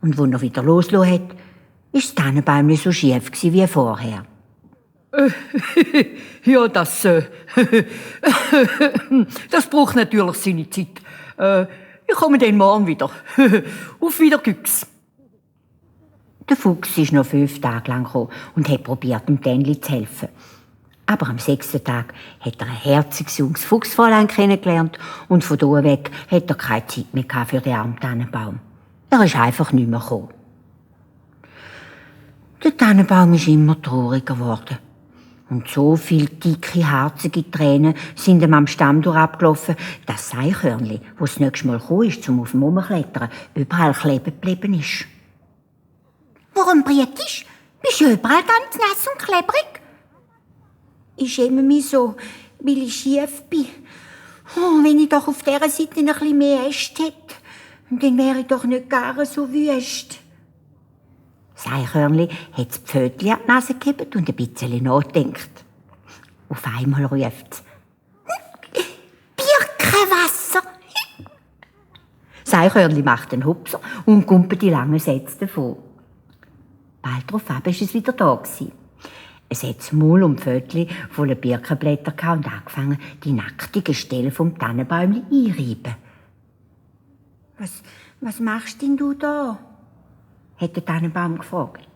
Und als er wieder losgelassen hat, war das Tannenbäumchen so schief wie vorher. Ja, das braucht natürlich seine Zeit. Ich komme dann morgen wieder. Auf Wiedergüchs. Der Fuchs ist noch 5 Tage lang gekommen und hat probiert, dem Tänli zu helfen. Aber am 6. Tag hat er ein herziges junges Fuchsfräulein kennengelernt und von da weg hat er keine Zeit mehr für den armen Tannenbaum. Er ist einfach nicht mehr gekommen. Der Tannenbaum ist immer trauriger geworden. Und so viele dicke, herzige Tränen sind ihm am Stamm durchabgelaufen, dass das Eichhörnli, das das nächste Mal gekommen ist, um auf dem Rumklettern, überall kleben geblieben ist. Warum brietisch? Bist du überall ganz nass und klebrig? Ich schäme mich so, weil ich schief bin. Oh, wenn ich doch auf dieser Seite ein bisschen mehr Äste hätte, dann wäre ich doch nicht gar so wüst. Das Eichhörnli hat das Pfötchen an die Nase gehabt und ein bisschen nachgedacht. Auf einmal ruft es: Birkenwasser! Das Eichhörnli macht einen Hupser und kumpelt die langen Sätze davon. Bald darauf war es wieder da gewesen. Es hat das Maul und Pfötchen voller Birkenblätter und angefangen, die nacktigen Stellen vom Tannenbäumchen einreiben. Was machst denn du da? Hat der Tannenbaum gefragt.